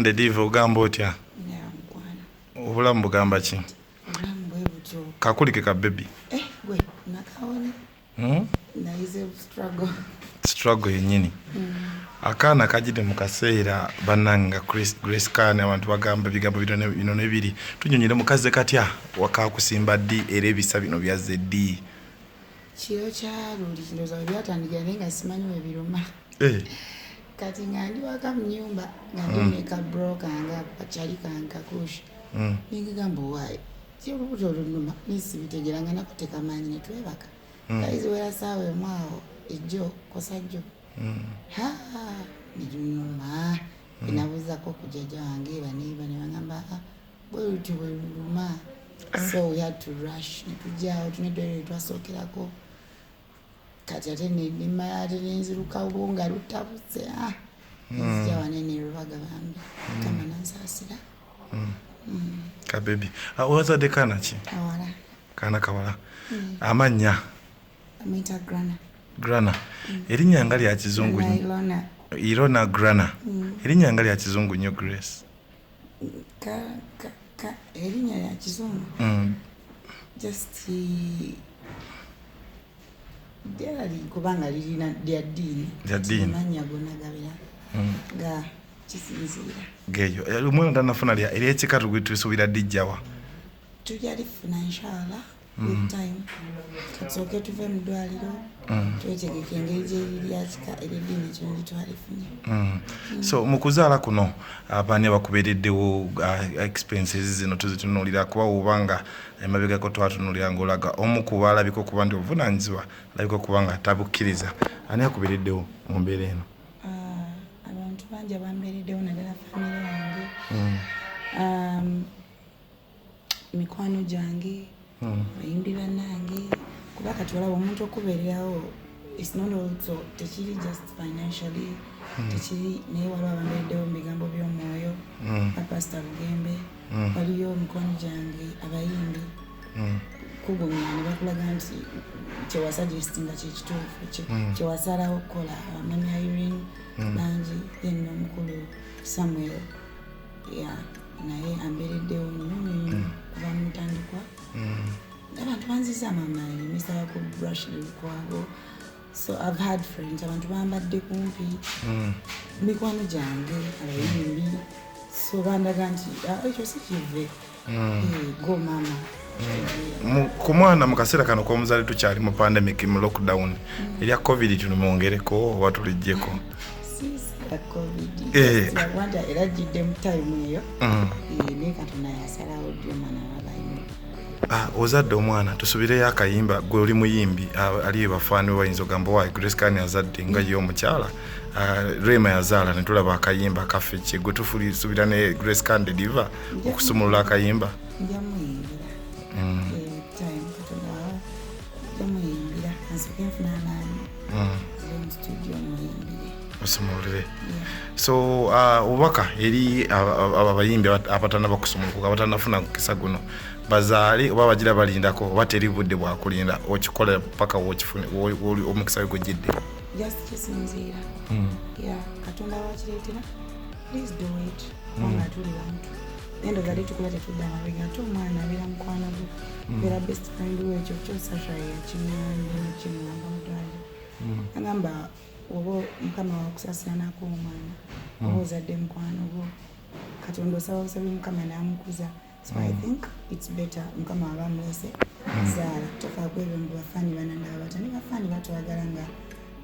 Khan The Diva, ogamba otya? Yeah, mukwano. Obulamu bugamba ki? Obulamu bwe butyo. Kakulike ka baby. Eh, gwe nakawonye. Nayize struggle. Struggle yennyini. Akaana kajidde mu kaseera, bannange, nga Grace Khan, abantu bagamba ebigambo bino nebiri. Tunyonyere mukazi katya, wakakusimba ddi, era ebisa bino byazze ddi? Kiro kya luli ndowooza we byatandikira, naye nga simanyi we biruma. Kati nga ndi waka mu nnyumba, nga ndi ne ka bro kange ako kakyali kange kakush. Nengegamba, owaaye, ki olubuto olunuma? Naye sibitegeera, nga nako tekamanyi, ne twebaka. Kali ziwera saawa 1 awo ejjo kosa jjo. Ha, ne lunuma. Nabuuzako ku jjajja wange, baniiba ne bagamba, "Ah, bwe lutyo bwe luluma." So we had to rush ne tujjaawo tuneddwaliro lyetwasookerako. Kati ate nemala ate nenzirukawo nga lutabuse, ah, nzija wanene Rubaga, bambi Mukama nansaasira. Ka baby. Ah, wazadde kaana ki? Awala. Kaana kawala. Amannya? Amuyita Grana. Grana, erinnya nga lya kizungu nnyo. Ilona. Ilona Grana, erinnya nga lya kizungu nnyo, Grace. Ka, ka, ka, erinnya lya kizungu. Just lyali kubanga lirina lya ddiini. Lya ddiini. Amannya gonna gabeera ga kisinziira. Geeyo. Omwana tanafuna lya eryekika, tusuubira dijjawa? Tujja lifuna, inshallah, with time. Katusooke tuve mu ddwaliro, twetegeke engeri gyeriri lyakika eryeddiini, ekyo twalifunye. So mu kuzaala kuno abaani abakubeereddewo? Expenses zino tuzitunuulira kuba woba nga emabegako twatunuulira ngaolaga omu kuba alabika okuba nti obuvunaanyizibwa alabika okuba nga tabukkiriza. Ani akubeereddewo mu mbeera eno? Ah, abantu bangi abambeereddewo, naddala famire yange, mikwano gyange, bayimbi bannange, kuba kati olaba omuntu okubeererawo, it's not also, tekiri just financially, tekiri, naye waliwo abambeereddewo mu bigambo by'omwoyo, bapasita Bugembe, waliyo mikwano gyange abayimbi, kugumya ne bakulaga nti kyewasuggestinga kyekituufu, kyewasalawo okukola. Mami Irene, bangi, then n'omukulu Samuel ya naye ambeereddewo nnyo nnyo nnyo kuva mu ntandikwa. Abantu banzizaamu amaanyi, Mr Yakub Rashid Lukwago. So I've had friends, abantu bambadde kumpi, mikwano gyange abayimbi, so bandaga nti, "Ah, ekyo si kive. Eh, go mama." Ku mwana mu kaseera kano k'omuzaale, tukyali mu pandemic, mu lockdown erya COVID, tulimwongereko oba tulijjeko? Si ya COVID. Wanda era ajjidde mu time eyo. Eh, naye Katonda yasalawo ddi omwana wabayo. Ah, ozadde omwana, tusubireyo akayimba. Gwe oli muyimbi, ah, ali bafaani we bayinza ogamba, waayi, Grace Khan azadde nga ye omukyala. Ah, Rema yazaala ne tulaba akayimba kaffe ki? Gwe tusuubira ne Grace Khan The Diva okusumulula akayimba? Nja muyimbira. Eh, time Katonda wawa, nja muyimbira, ansooke nfuna amaanyi, nzire mu studio muyimbire. Osumulule. Yeah. So obubaka eri abayimbi abatanaba kusumulukuka, abatanafuna mukisa guno, bazaale oba bagira balindako, oba teri budde bwakulinda, okikola paka wokifune omukisa we gujjidde? Just kisinziira, yeah, Katonda wakireetera, please do it, kubanga tuli bantu. Naye ndowooza ate tukula tetudda mabega, ate omwana abeera mukwano gwo, beera best friend we. Ekyo kyo Sasha yakiŋŋambye nekiŋŋamba mu ddwaliro, agamba oba Mukama wakusaasira nako omwana, oba ozadde mukwano gwo, Katonda osaba busabi, Mukama n'amukuza. So I think it's better, Mukama aba amulese, zaala, tofaako ebyo mbu bafaani banandaba batya. Ne bafaani batwagala nga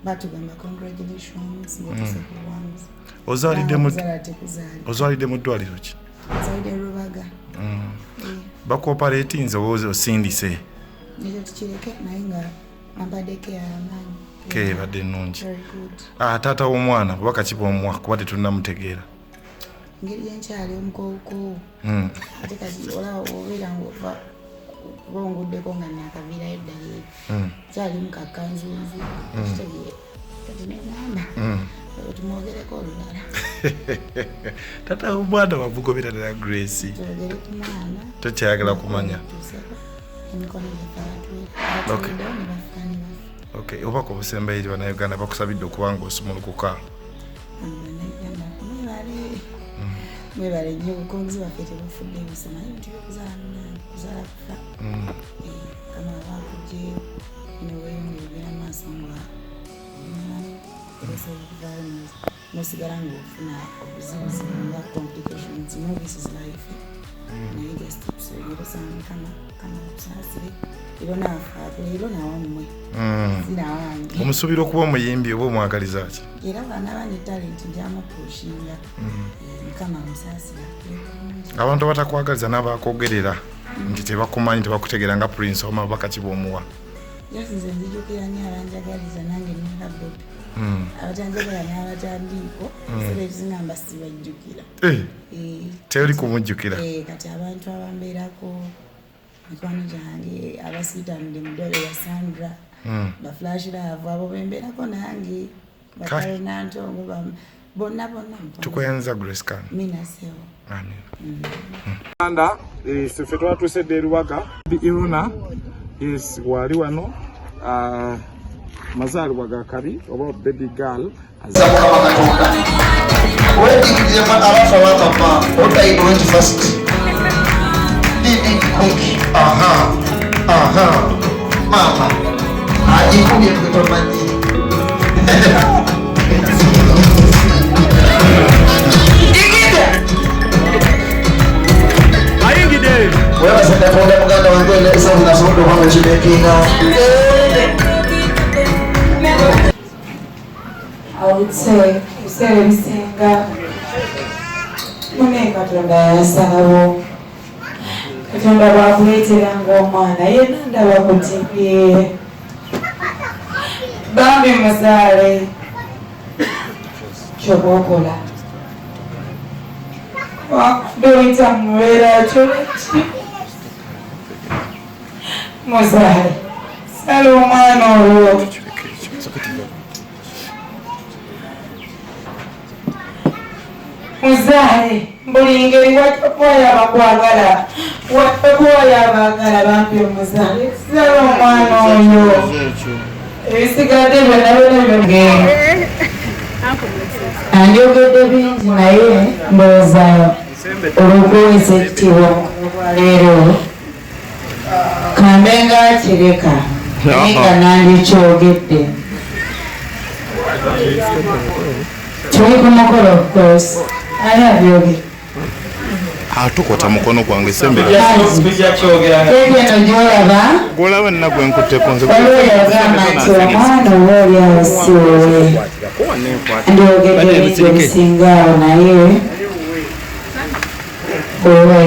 batugamba congratulations ng'otuuse ku buwanguzi. Ozaalidde mu Okuzaala tekuzaala. Ozaalidde mu ddwaliro ki? Nzaalidde Rubaga. Eh, Bakuoperatinze oba osindise? Ekyo tukireke, naye nga bampadde care y'amaanyi. Ke ebadde ennungi. Very good. Ah, taata w'omwana bubaka ki bw'omuwa, kuba tetunnamutegeera? Engeri yenkyali omukoowukoowu, ate kati olaba obeera ngaova kuba onguddeko nga nakaviirayo ddala eri, kyalimu kakanzunzu, kitegeera? Kati negamba tumwogereko olulala. Taata w'omwana wamugobera ddala, Grace? Twogere ku mwana. Tokyayagala kumanya? Tuuseko emikono gyaffe abatuweddewo ne bafaani baffe. Okay, obubaka obusembayo eri Bannayuganda bakusabidde okuba nga osumulukuka. Bannayuganda mwebale. Mwebale nnyo, obukonzi bwaffe tebufudde ebisoma, naye ebintu byokuzaala munange, kuzaala kufa. Kama aba akugyeyo ino weyongera ogenda maaso nga oli era osobola okuvaayo nosigala ngaofuna obuzibuzibu nga complications. No, this is life. Naye just tusabire osaba Mukama, Mukama akusaasire era onaafaako leero nawammwe sinawange. Omusuubira okuba omuyimbi oba omwagaliza ki? Era bw'anaaba ne talent njamupushinga. Mukama amusaasire akule bulungi. Abantu abatakwagaliza n'abakwogerera nti tebakumanyi, tebakutegeera nga Prince Omar, bakaki bw'omuwa? Just nze nzijukira nnyo abanjagaliza nange ninga Bobi, abatanjagala n'abatandiiko ebiseera ebisinga mba sibajjukira. Teri kumujjukira. Kati abantu abambeerako, mikwano gyange abasiitanidde mu ddwaliro ya Sandra, ba Flash Love, abo bembeerako nange, bakalenantongo bonna bonna mukwano. Tukweyanza, Grace Khan. Minasewo. Amin. Uganda, ffe twatuuse dda erubaga. Iruna yes, wali wano, mazaalibwa ga kabi oba baby girl. Mukama Katonda wedding abafa bakapa odayi bulungi fast did it quick. Aha, aha, mama agikubye gwe tomanyi. Digida. Ayingidde. Webaza Katonda, muganda wange, esabu nasobodde okuba nga kimekinga. I would say ebiseera ebisinga mune Katonda yasalawo. Katonda bwakuleetera ng'omwana yenna ndaba ku TV, bambi muzaale kyoba okola wakudde oyita mubeera kyoleki muzaale sala omwana olwo. Muzaale buli ngeri, watakuwayo abakwagala, watakuwayo abaagala, bambi omuzaale sala omwana oyo, ebisigadde byonna byonna byonge. Andyogedde bingi naye ndowooza olw'okuweesa ekitiibwa leero kambe nga kireka, naye nga nandikyogedde. Tuli ku mukolo, of course, ani abyogedde? Atukwata mukono gwange sembera. Keeki eno gyolaba, Gwolaba nina gwe nkutteko nze. Waliwo yagamba nti omwana oba oli awo si wuwe. Ndyogedde bingi ebisinga awo, naye owe.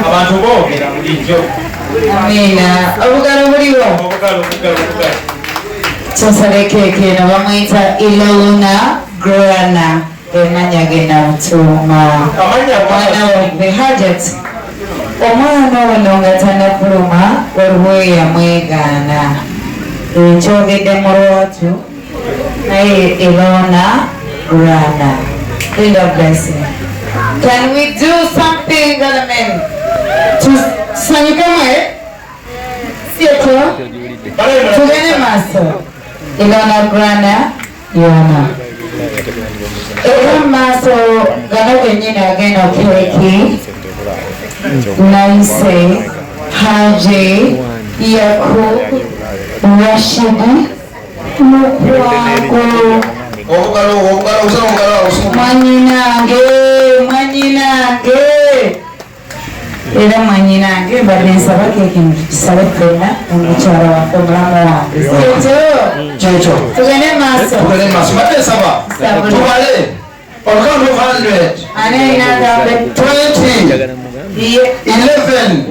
Abantu boogera bulijjo. Amiina, obugalo buliwo. Obugalo, obugalo, obugalo. Tusale keeki eno, bamwyita Ilona Grana, emanya ge namutuuma. Amanya. Omwana waffe Hajat, omwana ono nga tanafuluma waliwo eyamwegaana, ekyogedde mu lwatu, naye Ilona Grana. Linda blessing. Can we do something, gentlemen? Tusanyukemu, eh? Si ekyo? Tugende maaso. Ilona Grana yona era mu maaso gano gennyini agenda keeki nayise Haji Yakub Rashidi Lukwago. Obugalo, obugalo, obusala, obugalo obusumu. Mwanyinange, mwanyinange, era mwanyinange, mbadde nsaba keeki mukisabe ffenna omukyala waffe, omulamu wange, ekyo. Kyekyo. Tugende maaso. Tugende maaso, mbadde nsaba tubale on count of 100. Ani alina agambe? 20. Ye. 11,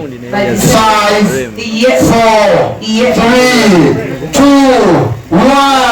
5, Ye. 4, Ye. 3, 2, 1.